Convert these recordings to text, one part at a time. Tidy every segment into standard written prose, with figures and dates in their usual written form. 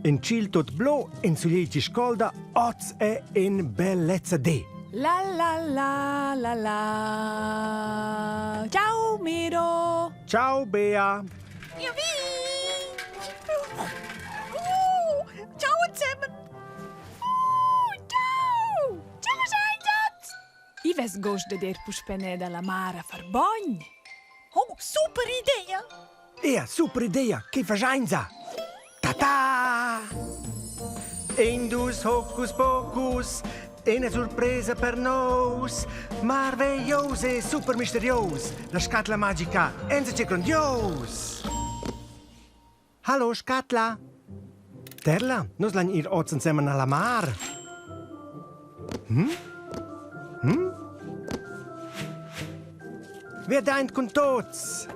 In tschil tot blo, in sulegl chi scolda, oz è in bellezza di. La la la la la. Ciao Miro. Ciao Bea. Ja vi! Oh, ciao zusammen. Oh, ciao! Ciao Einsatz! I vess gost dad ir puspè nè dalla mar a far bogn. Oh, super idea! Ea, super idea, che faschainsa? Ta-ta! In dus hocus pocus, ina surpresa per nous, marveglios e super misterios, la scatla magica, enzatge grondios! Hallo, scatla! Terla, nus lain ir oz ensemen alla mar. Hm? Hm? Wer deint cun tots?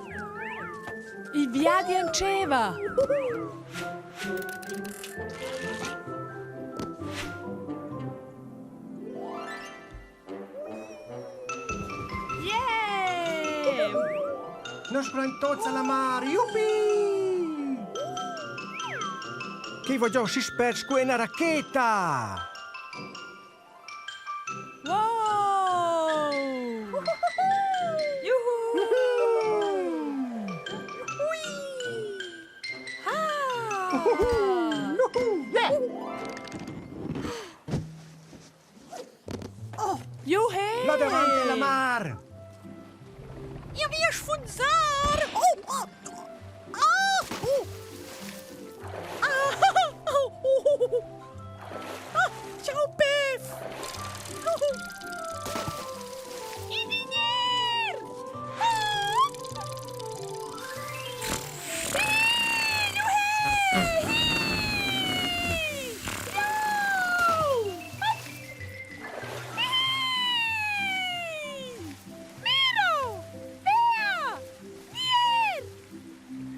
Il viadi entscheiva! Yeah! Nus sperain tots alla mar, jupi! Che va giò schi spert scu ina racheta! Wow! Juhu! Ah! Oh, Juhe! Là davanti la mar! Io vi sfunsar! Oh, oh, ah, oh. Ah, oh, oh, oh. Ah, ciao Pef! Oh. I venir! Ah.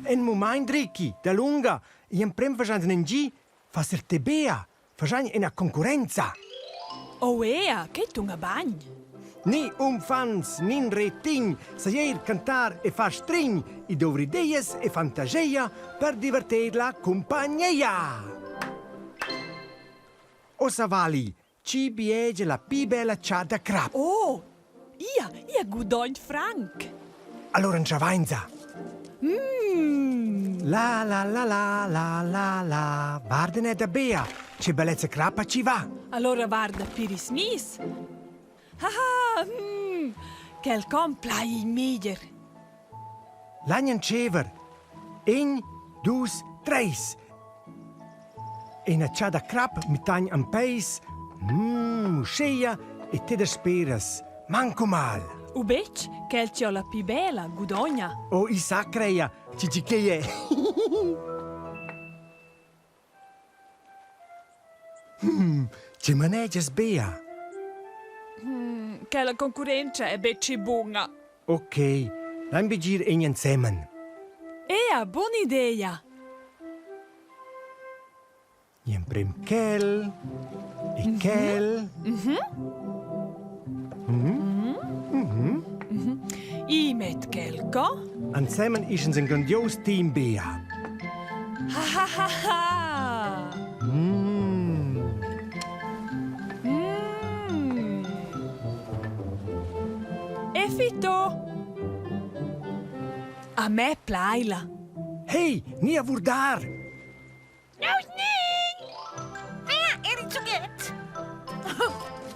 En mumaint Ricky, dalunga, gl'emprem faschan en gi, fa ser te bea, faschan ina concurrenza. Oh ea, che tunga bagn! Ni umfants, nin retign, sajer cantar e far strign, i dovri ideas e fantageia per diverter la cumpagneia. Ossa vali, Chi biegia la pi bella cha da crap? Oh, ia, ia gudogn franc. Allora nchavainsa. Mm. La la la la la la la Varden è da bea, che bellezza crappa ci va. Allora varda Piris Nis. Haha, mm, quel con plai il meglier. L'agnan tschever. In, dus, treis. Ina tscha da crap mi tagn an peis, mm, uscheia e te da speras. Manco mal. U betg, quel chi ho la pi bela, gudogna. Oh, i sa creia, chi chi che è. Hmm, che manegias bea? Hmm, quella concurrenza è betg buna. Ok, lain be gir egn ensemen. Ea, buna idea. Gl'emprem quel e quel. Mhm. Mhm. Mhm. Mhm. I met quel co? Ensemen ischens in grandios team bea. Ha ha ha ha. Mm. Mm. E fitto. A me plaila. Hey, ni a vurdar! Nous nin! Wer er il giughet? Oh,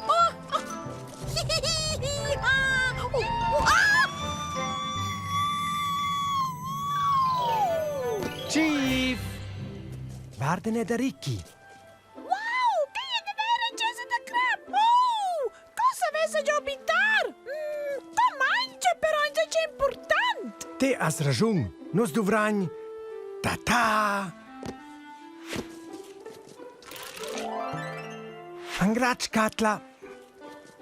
oh. Ah, oh, oh, ah! Chief! Guarda da Ricky. Wow, che è una vera casa da crap! Oh, cosa avesse già abitar? Mm, ta mangia però è important! Te has ragiun. Nus duvrain ta-ta! Angratsch, Katla.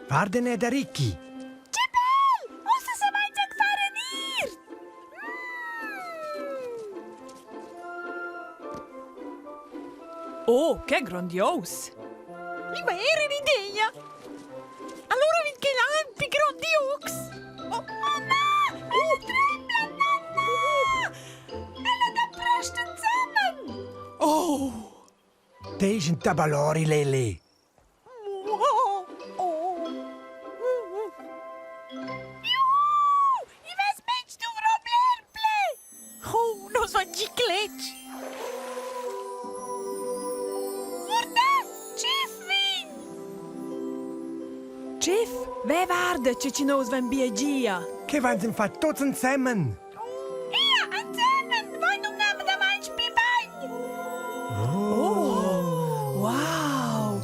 Varden da Ricky. Che bel! Ussa se mangia fare dir! Mm. Oh, che grandios! Mi va era un'idea! Allora vin che lampi grandiox! Oh, oh no! Ella trembla, nonna! Ella da prest ensemen! Oh! Te un tabalori, Lele. Oh, oh. Juhu! I vess betg duvrò bler ple! Oh, nus vain gì cletg! Guarda, Tschif vegn! Tschif, ve varda che chi nous vain biagia. Che vain fat tuts ensemen? Ia, ensemen! Vain numnadamaing pli bain! Oh, wow!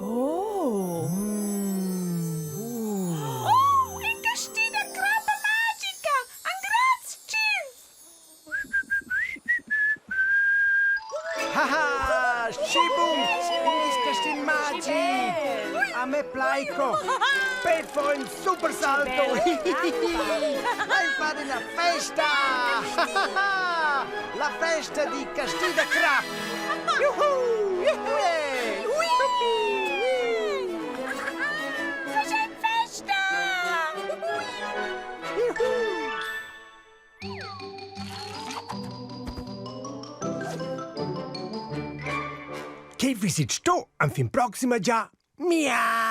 Oh! Oh, in casti da crappa magica! Engrazch, Tschif! Haha, Schibum! Il casti magic! A me plaico! Peffo in super salto! Vai fare una festa! La festa di Casti da Crap! Juhu! Juhu! Faschend festa! Juhu! Che visit sto, enfin proxima già. Miau!